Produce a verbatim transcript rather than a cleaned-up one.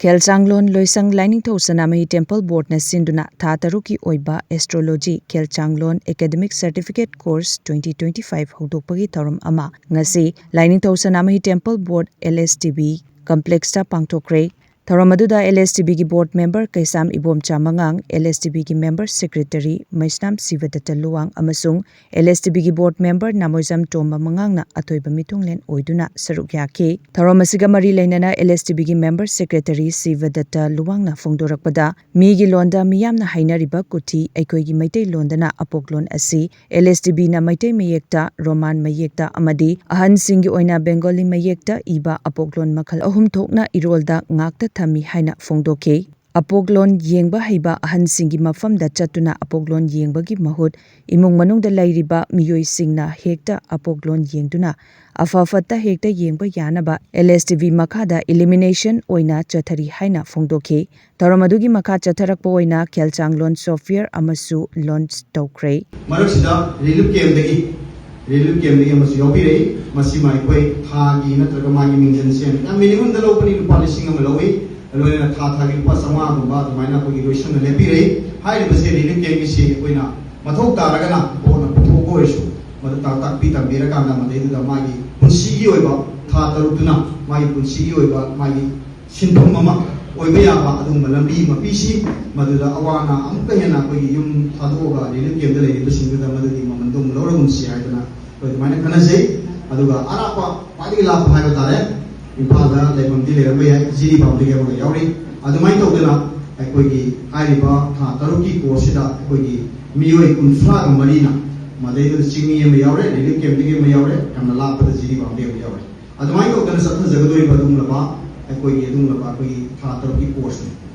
ꯈꯦꯜꯆꯥꯡꯂꯣꯟ ꯂꯣꯏꯁꯪ ꯂꯥꯏꯅꯤꯡꯊꯧ ꯁꯅꯥꯃꯍꯤ temple ꯕꯣꯔꯗꯅ ꯁꯤꯟꯗꯨꯅ ꯊꯥ ꯇꯔꯨꯛꯀꯤ ꯑꯣꯏꯕ ꯑꯦꯁꯇ꯭ꯔꯣꯂꯣꯖꯤ ꯈꯦꯜꯆꯥꯡꯂꯣꯟ academic certificate course twenty twenty-five ꯍꯧꯗꯣꯛꯄꯒꯤ ꯊꯧꯔꯝ ꯑꯃ ꯉꯁꯤ ꯂꯥꯏꯅꯤꯡꯊꯧ ꯁꯅꯥꯃꯍꯤ ꯇꯦꯝꯄꯜ ꯕꯣꯔꯗ, LSTB, ꯀꯝꯄ꯭ꯂꯦꯛꯁꯇ ꯄꯥꯡꯊꯣꯛꯈ꯭ꯔꯦ꯫ ꯊꯧꯔꯝ ꯑꯗꯨꯗ LSTBꯒꯤ ꯕꯣꯔꯗ ꯃꯦꯝꯕꯔ ꯀꯩꯁꯥꯝ ꯏꯕꯣꯝꯆꯥ ꯃꯉꯥꯡ, LSTBꯒꯤ ꯃꯦꯝꯕꯔ ꯁꯦꯀ꯭ꯔꯦꯇꯔꯤ ꯃꯩꯁꯅꯥꯝ ꯁꯤꯕꯗꯠꯇ ꯂꯨꯋꯥꯡ ꯑꯃꯁꯨꯡ LSTBꯒꯤ ꯕꯣꯔꯗ ꯃꯦꯝꯕꯔ ꯅꯥꯃꯣꯏꯖꯝ ꯇꯣꯝꯕ ꯃꯉꯥꯡꯅ ꯑꯊꯣꯏꯕ ꯃꯤꯊꯨꯡꯂꯦꯟ ꯑꯣꯏꯗꯨꯅ ꯁꯔꯨꯛ ꯌꯥꯈꯤ꯫ ꯊꯧꯔꯝ ꯑꯁꯤꯒ ꯃꯔꯤ ꯂꯩꯅꯅ LSTBꯒꯤ ꯃꯦꯝꯕꯔ ꯁꯦꯀ꯭ꯔꯦꯇꯔꯤ ꯁꯤꯕꯗꯠꯇ ꯂꯨꯋꯥꯡꯅ ꯐꯣꯡꯗꯣꯔꯛꯄꯗ, ꯃꯤꯒꯤ ꯂꯣꯟꯗ ꯃꯤꯌꯥꯝꯅ ꯍꯥꯏꯅꯔꯤꯕ ꯀꯨꯊꯤ, ꯑꯩꯈꯣꯏꯒꯤ ꯃꯩꯇꯩꯂꯣꯟꯗꯅ ꯑꯄꯣꯛꯂꯣꯟ ꯑꯁꯤ LSTBꯅ ꯃꯩꯇꯩ ꯃꯌꯦꯛꯇ, ꯔꯣꯃꯥꯟ ꯃꯌꯦꯛꯇ ꯑꯃꯗꯤ ꯑꯍꯟꯁꯤꯡꯒꯤ ꯑꯣꯏꯅ ꯕꯦꯡꯒꯣꯂꯤ ꯃꯌꯦꯛꯇ ꯏꯕ ꯑꯄꯣꯛꯂꯣꯟ ꯃꯈꯜ ꯑꯍꯨꯝ ꯊꯣꯛꯅ ꯏꯔꯣꯜꯗ ꯉꯥꯛꯇ ꯊꯝꯃꯤ ꯍꯥꯏꯅ ꯐꯣꯡꯗꯣꯛꯈꯤ꯫ ꯑꯄꯣꯛꯂꯣꯟ ꯌꯦꯡꯕ ꯍꯩꯕ ꯑꯍꯟꯁꯤꯡꯒꯤ ꯃꯐꯝꯗ ꯆꯠꯇꯨꯅ ꯑꯄꯣꯛꯂꯣꯟ ꯌꯦꯡꯕꯒꯤ ꯃꯍꯨꯠ ꯏꯃꯨꯡ ꯃꯅꯨꯡꯗ ꯂꯩꯔꯤꯕ ꯃꯤꯑꯣꯏꯁꯤꯡꯅ ꯍꯦꯛꯇ ꯑꯄꯣꯛꯂꯣꯟ ꯌꯦꯡꯗꯨꯅ ꯑꯐ ꯐꯠꯇ ꯍꯦꯛꯇ ꯌꯦꯡꯕ ꯌꯥꯅꯕ LSTB ꯃꯈꯥꯗ elimination ꯑꯣꯏꯅ ꯆꯠꯊꯔꯤ ꯍꯥꯏꯅ ꯐꯣꯡꯗꯣꯛꯈꯤ꯫ ꯊꯧꯔꯝ ꯑꯗꯨꯒꯤ ꯃꯈꯥ ꯆꯠꯊꯔꯛꯄ ꯑꯣꯏꯅ ꯈꯦꯜꯆꯥꯡꯂꯣꯟ software ꯑꯃꯁꯨ launch ꯇꯧꯈ꯭ꯔꯦ꯫ ꯃꯔꯛꯁꯤꯗ relief campꯗꯒꯤ, relief campꯗꯒꯤ ꯑꯃꯁꯨ ꯌꯥꯎꯕꯤꯔꯛꯏ꯫ ꯃꯁꯤꯃ ꯑꯩꯈꯣꯏ ꯊꯥꯒꯤ ꯅꯠꯇ꯭ꯔꯒ ꯃꯥꯒꯤ ꯃꯤꯡꯖꯟꯁꯦ ꯌꯥꯝ minimumꯗ ꯂꯧꯕꯅꯤ, ꯂꯨꯄꯥ ꯂꯤꯁꯤꯡ ꯑꯃ ꯂꯧꯏ꯫ ꯂꯣꯏꯅꯅ ꯊꯥ ꯊꯥꯒꯤ ꯂꯨꯄꯥ ꯆꯥꯝꯃꯉꯥꯒꯨꯝꯕ ꯑꯗꯨꯃꯥꯏꯅ ꯑꯩꯈꯣꯏꯒꯤ ꯂꯣꯏꯁꯪꯅ ꯂꯦꯞꯄꯤꯔꯛꯏ꯫ ꯍꯥꯏꯔꯤꯕꯁꯦ relief campꯒꯤꯁꯤ ꯑꯩꯈꯣꯏꯅ ꯃꯊꯧ ꯇꯥꯔꯒꯅ ꯕꯣꯔꯗꯅ ꯄꯨꯊꯣꯛꯄ ꯑꯣꯏꯔꯁꯨ, ꯃꯗꯨ ꯇꯥ-, ꯇꯥꯛꯄꯤ ꯇꯝꯕꯤꯔꯀꯥꯟꯗ ꯃꯗꯩꯗꯨꯗ ꯃꯥꯒꯤ ꯄꯨꯟꯁꯤꯒꯤ ꯑꯣꯏꯕ ꯊꯥ ꯇꯔꯨꯛꯇꯨꯅ ꯃꯥꯒꯤ ꯄꯨꯟꯁꯤꯒꯤ ꯑꯣꯏꯕ ꯃꯥꯒꯤ ꯁꯤꯟꯐꯝ ꯑꯃ ꯑꯣꯏꯕ ꯌꯥꯕ ꯑꯗꯨꯒꯨꯝꯕ ꯂꯝꯕꯤ ꯑꯃ ꯄꯤꯁꯤ꯫ ꯃꯗꯨꯗ ꯑꯋꯥ ꯑꯅꯥ ꯑꯃꯨꯛꯀ ꯍꯦꯟꯅ ꯑꯩꯈꯣꯏꯒꯤ ꯌꯨꯝ ꯊꯥꯗꯣꯛꯑꯒ relief campꯗ ꯂꯩꯔꯤꯕꯁꯤꯡꯗꯨꯗ ꯃꯗꯨꯒꯤ ꯃꯃꯟꯗꯣ ꯑꯃꯨꯛ ꯂꯧꯔꯒꯨꯝꯁꯤ ꯍꯥꯏꯗꯅ ꯑꯩꯈꯣꯏ ꯑꯗꯨꯃꯥꯏꯅ ꯈꯟꯅꯖꯩ꯫ ꯑꯗꯨꯒ ꯑꯔꯥꯞꯄ, ꯈ꯭ꯋꯥꯏꯗꯒꯤ ꯂꯥꯞꯄ ꯍꯥꯏꯕ ꯇꯥꯔꯦ, ꯏꯝꯐꯥꯜꯗ ꯂꯩꯐꯝꯗꯤ ꯂꯩꯔꯝꯕ ꯌꯥꯏ, ꯖꯤꯔꯤꯕꯥꯝꯗꯒꯤ ꯑꯃꯒ ꯌꯥꯎꯔꯤ꯫ ꯑꯗꯨꯃꯥꯏꯅ ꯇꯧꯗꯅ ꯑꯩꯈꯣꯏꯒꯤ ꯍꯥꯏꯔꯤꯕ ꯊꯥ ꯇꯔꯨꯛꯀꯤ courseꯁꯤꯗ ꯑꯩꯈꯣꯏꯒꯤ ꯃꯤꯑꯣꯏ ꯀꯨꯟꯊ꯭ꯔꯥꯒ ꯃꯔꯤꯅ, ꯃꯗꯩꯗꯨꯗ ꯆꯤꯡꯃꯤ ꯑꯃ ꯌꯥꯎꯔꯦ, relief campꯗꯒꯤ ꯑꯃ ꯌꯥꯎꯔꯦ, ꯌꯥꯝꯅ ꯂꯥꯞꯄꯗ ꯖꯤꯔꯤꯕꯥꯝꯗꯒꯤ ꯑꯃ ꯌꯥꯎꯔꯦ꯫ ꯑꯗꯨꯃꯥꯏꯅ ꯇꯧꯗꯅ ꯆꯠꯊꯖꯒꯗꯧꯔꯤꯕ ꯑꯗꯨꯒꯨꯝꯂꯕ ꯑꯩꯈꯣꯏꯒꯤ, ꯑꯗꯨꯒꯨꯝꯂꯕ ꯑꯩꯈꯣꯏꯒꯤ ꯊꯥ ꯇꯔꯨꯛꯀꯤ courseꯅꯤ꯫